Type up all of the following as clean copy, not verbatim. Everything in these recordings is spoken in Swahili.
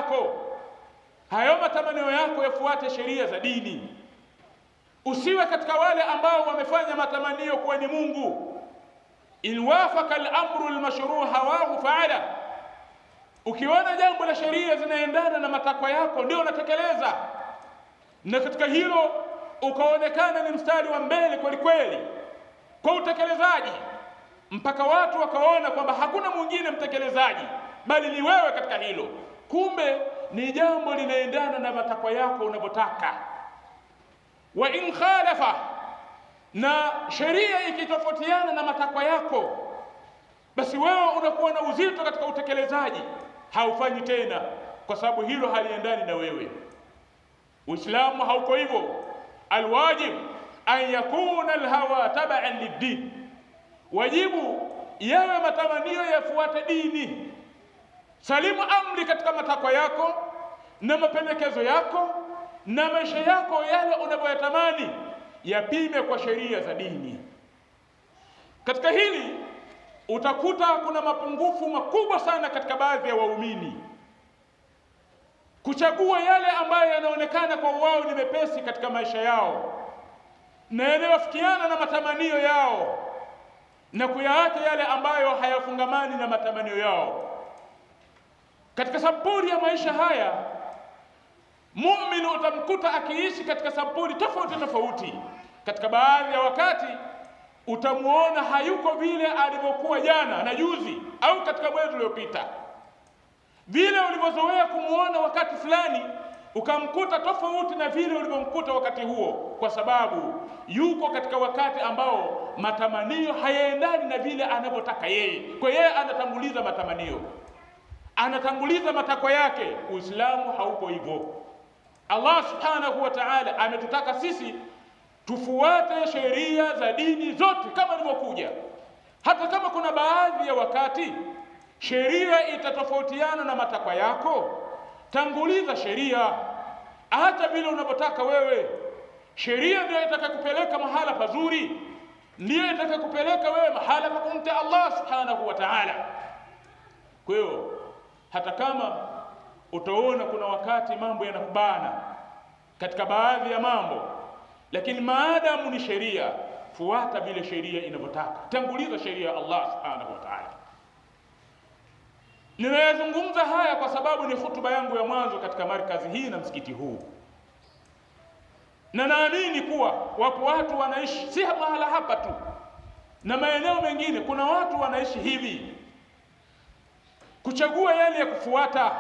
yako, hayo matamanio yako yafuate sheria za dini. Usiwe katika wale ambao wamefanya matamanio kuwa ni Mungu. In wafaka al-amru al-mashru' hawahu fa'ala, ukiona jambo la sheria zinaendana na matakwa yako ndio unatekeleza, na katika hilo ukaonekana ni mstari wa mbele kweli kweli kwa utekelezaji, mpaka watu wakaona kwamba hakuna mwingine mtekelezaji bali ni wewe katika hilo. Kumbe ni jambo linaendana na matakwa yako unavyotaka. Wa in khalafa, na sheria ikitofautiana na matakwa yako, basi wewe unakuwa na uzito katika utekelezaji, haufanyi tena kwa sababu hilo haliendani na wewe. Uislamu hauko hivyo. Alwajib an yakuna alhawa tabaan lid-din, wajibu yawe matamanio yafuate dini. Salimu amri katika matakwa yako na mapendekezo yako na maisha yako yale unavyoyatamani yapime kwa sheria za dini. Katika hili utakuta kuna mapungufu makubwa sana katika baadhi ya waumini, kuchagua yale ambayo yanaonekana kwa wao ni mepesi katika maisha yao na yanayofikiana na matamanio yao, na kuyaacha yale ambayo hayafungamani na matamanio yao. Katika sampuli ya maisha haya, muumini utamkuta akiishi katika sampuli tofauti tofauti. Katika baadhi ya wakati utamuona hayuko vile alivyokuwa jana na juzi au katika mwezi uliopita. Vile ulivyozoea kumuona wakati fulani ukamkuta tofauti na vile ulivyomkuta wakati huo, kwa sababu yuko katika wakati ambao matamanio hayaendani na vile anavyotaka yeye. Kwa yeye anatanguliza matamanio, anatanguliza matakwa yake. Uislamu hauko hivyo. Allah subhanahu wa ta'ala ametutaka sisi tufuate sheria za dini zote kama ilivyokuja, hata kama kuna baadhi ya wakati sheria itatofautiana na matakwa yako. Tanguliza sheria, hata vile unavyotaka wewe. Sheria ndio itakayokupeleka mahala pazuri, ndiyo itakayokupeleka wewe mahala pa kumta Allah subhanahu wa ta'ala. Kwa hiyo hata kama utaona kuna wakati mambo yanakubana katika baadhi ya mambo, lakini maadamu ni sheria, fuata vile sheria inavyotaka, tanguliza sheria ya Allah subhanahu wa ta'ala. Ninayazungumza haya kwa sababu ni hutuba yangu ya mwanzo katika markazi hii na msikiti huu, na naamini kuwa wapo watu wanaishi si mahala hapa tu na maeneo mengine, kuna watu wanaishi hivi, kuchagua yale ya kufuata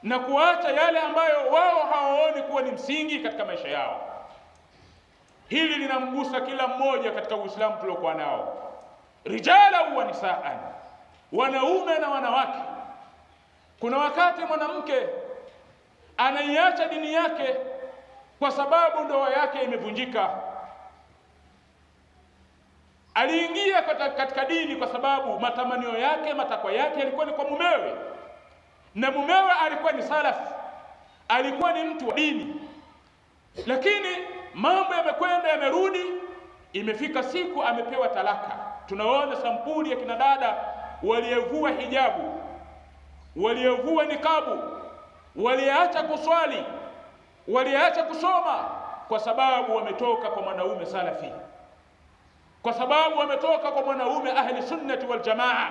na kuacha yale ambayo wao hawaoni kuwa ni msingi katika maisha yao. Hili linamgusa kila mmoja katika Uislamu tuliokuwa nao, rijala wa nisaan, wanaume na wanawake. Kuna wakati mwanamke anaiacha dini yake kwa sababu ndoa yake imevunjika. Aliingia katika dini kwa sababu matamanio yake, matakwa yake yalikuwa ni kwa mumewe, na mumewe alikuwa ni salaf, alikuwa ni mtu wa dini. Lakini mambo yamekwenda yamerudi, imefika siku amepewa talaka. Tunaona sampuli ya kina dada waliovua hijabu, waliovua nikabu, waliacha kuswali, waliacha kusoma kwa sababu wametoka kwa mwanaume salafi, kwa sababu wametoka kwa mwanaume ahli sunnati wal jamaa.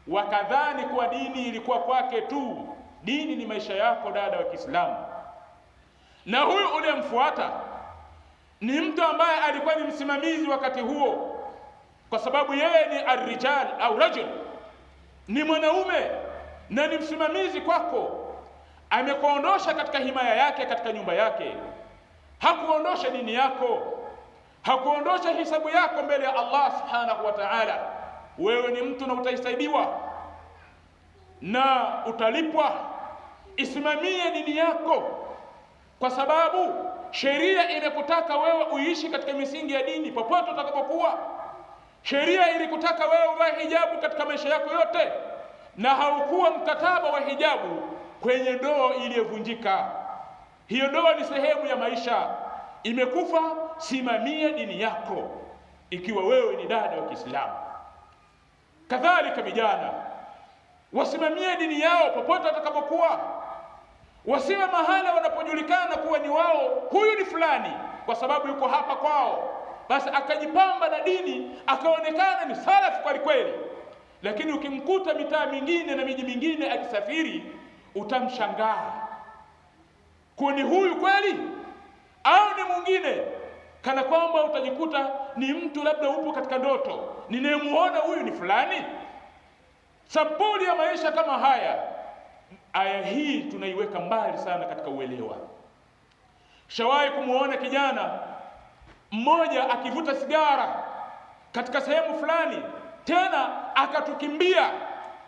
Wakadhani kuwa dini ilikuwa kwake tu. Dini ni maisha yako, dada wa Kiislamu. Na huyu uliyemfuata ni mtu ambaye alikuwa ni msimamizi wakati huo, kwa sababu yeye ni arrijal au rajul, ni mwanaume na ni msimamizi kwako. Amekuondosha katika himaya yake, katika nyumba yake. Hakuondosha dini yako, hakuondosha hisabu yako mbele ya Allah subhanahu wa ta'ala. Wewe ni mtu na utaisaidiwa na utalipwa. Isimamie dini yako, kwa sababu sheria inakutaka wewe uishi katika misingi ya dini popote utakapokuwa. Sheria ilikutaka wewe uvae hijabu katika maisha yako yote, na haukuwa mkataba wa hijabu kwenye ndoa iliyovunjika. Hiyo ndoa ni sehemu ya maisha, imekufa. Simamia dini yako ikiwa wewe ni dada wa Kiislamu. Kadhalika vijana wasimamie dini yao popote watakapokuwa, wasiwe mahala wanapojulikana kuwa ni wao, huyu ni fulani kwa sababu yuko hapa kwao, basi akajipamba na dini akaonekana ni salafi kweli kweli. Lakini ukimkuta mitaa mingine na miji mingine akisafiri, utamshangaa kuwa ni huyu kweli au ni mwingine, kana kwamba utajikuta ni mtu labda upo katika ndoto, ninayemuona huyu ni fulani. Sampuli ya maisha kama haya, aya hii tunaiweka mbali sana katika uelewa. Shawahi kumuona kijana mmoja akivuta sigara katika sehemu fulani, tena akatukimbia,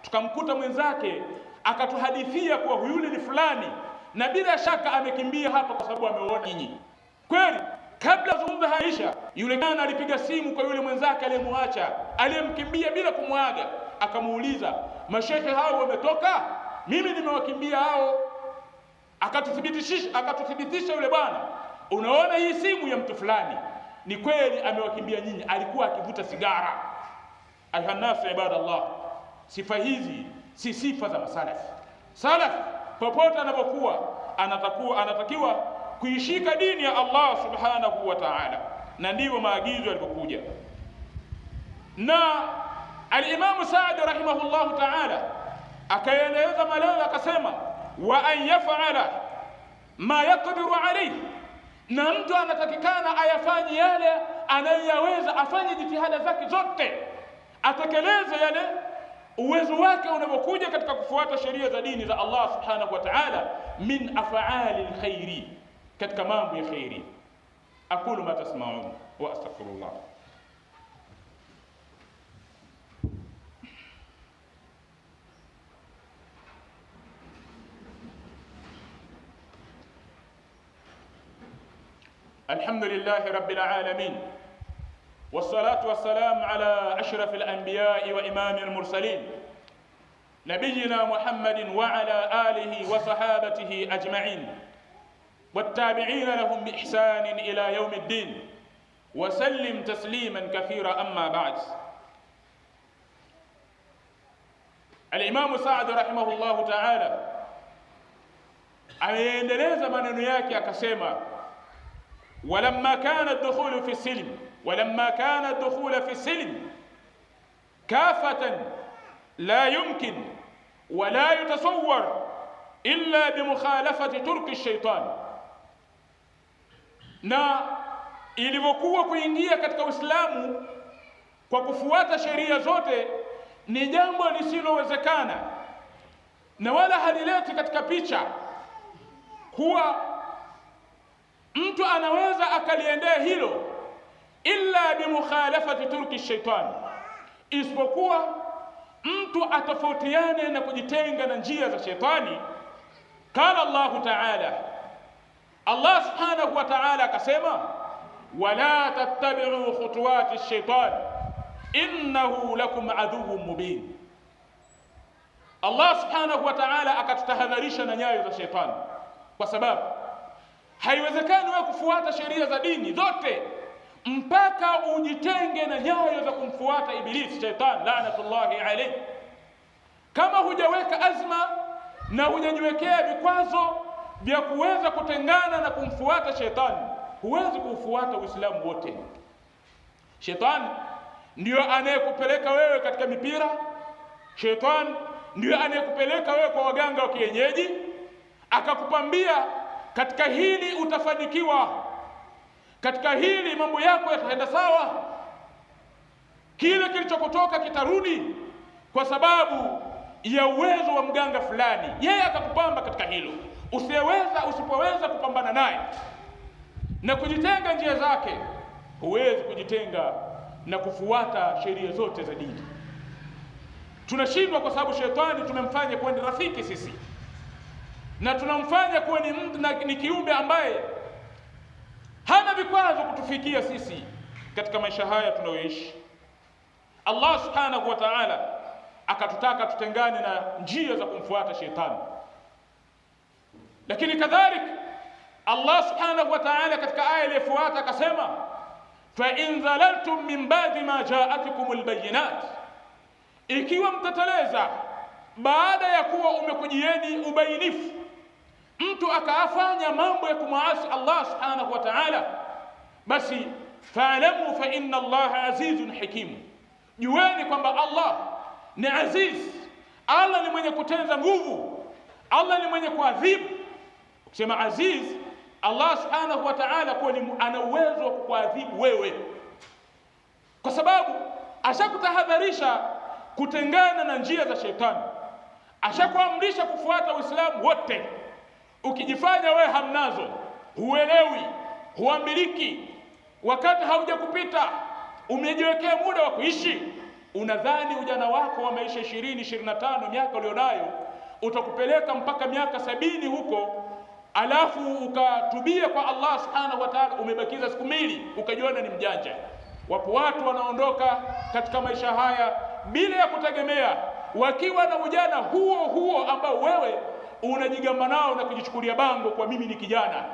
tukamkuta mwenzake akatuhadithia kuwa yule ni fulani, na bila shaka amekimbia hapa kwa sababu ameona nyinyi. Kweli, kabla zungumza haisha, yule kijana alipiga simu kwa yule mwenzake aliyemwacha, aliyemkimbia bila kumwaga, akamuuliza, mashehe hao wametoka? Mimi nimewakimbia hao. Akatuthibitisha yule bwana, unaona hii simu ya mtu fulani, ni kweli amewakimbia nyinyi, alikuwa akivuta sigara. Ayuhannasu ibadallah, sifa hizi si sifa za masalaf. Salaf popote anapokuwa anatakiwa kuishika dini ya Allah subhanahu wa ta'ala, na ndivyo maagizo yalivyokuja. Na al-Imam Sa'd rahimahullahu ta'ala akaeleza maneno akasema, wa an yaf'ala ma yaqdiru alayhi, na mtu anatakikana ayafanye yale anayoyaweza, afanye jitihada zake zote, atekeleze yale uwezo wake unapokuja katika kufuata sheria za dini za Allah subhanahu wa ta'ala, min af'ali alkhairi, katika mambo ya khairi. Aqulu ma tasma'un wa astaghfirullah. الحمد لله رب العالمين، والصلاة والسلام على أشرف الأنبياء وإمام المرسلين، نبينا محمد وعلى آله وصحابته أجمعين والتابعين لهم بإحسان إلى يوم الدين، وسلم تسليما كثيرا. أما بعد، الإمام سعد رحمه الله تعالى ameendeleza maneno yake akasema, ولما كان الدخول في السلم ولما كان الدخول في السلم كافة لا يمكن ولا يتصور إلا بمخالفة ترك الشيطان. Na ilivyokuwa kuingia katika Uislamu kwa kufuata sheria zote ni jambo lisilowezekana na wala halileti katika picha kuwa mtu anaweza akaliendea hilo illa bimukhalafati turki shaitani, isipokuwa mtu atofautiane na kujitenga na njia za shetani. Qala Allahu ta'ala, Allah subhanahu wa ta'ala akasema, wala tattabi'u khutuwati shaitan innahu lakum aduwwun mubin. Allah subhanahu wa ta'ala akatutahadharisha na nyayo za shetani, kwa sababu haiwezekani wewe kufuata sheria za dini zote mpaka ujitenge na nyayo za kumfuata Ibilisi, shaitan laanatullahi alayhi. Kama hujaweka azma na hujajiwekea vikwazo vya kuweza kutengana na kumfuata shetani, huwezi kuufuata Uislamu wote. Shetani ndiyo anayekupeleka wewe katika mipira, shetani ndiyo anayekupeleka wewe kwa waganga wa kienyeji, akakupambia katika hili utafanikiwa, katika hili mambo yako yataenda sawa, kile kilichokutoka kitarudi, kwa sababu ya uwezo wa mganga fulani. Yeye akakupamba katika hilo. Usipoweza kupambana naye na kujitenga njia zake, huwezi kujitenga na kufuata sheria zote za dini. Tunashindwa kwa sababu shetani tumemfanya kuwa ni rafiki sisi, na tunamfanya kuwa ni mtu na ni kiumbe ambaye hana vikwazo kutufikia sisi katika maisha haya tunayoishi. Allah subhanahu wa ta'ala akatutaka tutengane na njia za kumfuata shetani. Lakini kadhalika Allah subhanahu wa ta'ala katika aya iliyofuata akasema, fa in dhalaltum min ba'di ma ja'atkumul bayinat, ikiwa mtateleza baada ya kuwa umekujieni ubainifu, mtu akaafanya mambo ya kumwasi Allah subhanahu wa ta'ala, basi fa'lamu fa inna Allah azizun hakim, jueni kwamba Allah ni aziz, Allah ni mwenye kutenza nguvu, Allah ni mwenye kuadhibu. Ukisema aziz, Allah subhanahu wa ta'ala kuwa ni ana uwezo wa kukuadhibu wewe, kwa sababu ashakutahadharisha kutengana na njia za shetani, ashakuamrisha kufuata Uislamu wote. Ukijifanya wewe hamnazo, huelewi, huamiliki, wakati haujakupita, umejiwekea muda wa kuishi, unadhani ujana wako wa maisha 20, 25, miaka ulionayo utakupeleka mpaka miaka 70 huko, alafu ukatubia kwa Allah subhanahu wa ta'ala, umebakiza siku mbili, ukajiona ni mjanja. Wapo watu wanaondoka katika maisha haya bila ya kutegemea, wakiwa na ujana huo huo ambao wewe unajigamba nao na kujichukulia bango kwa mimi ni kijana.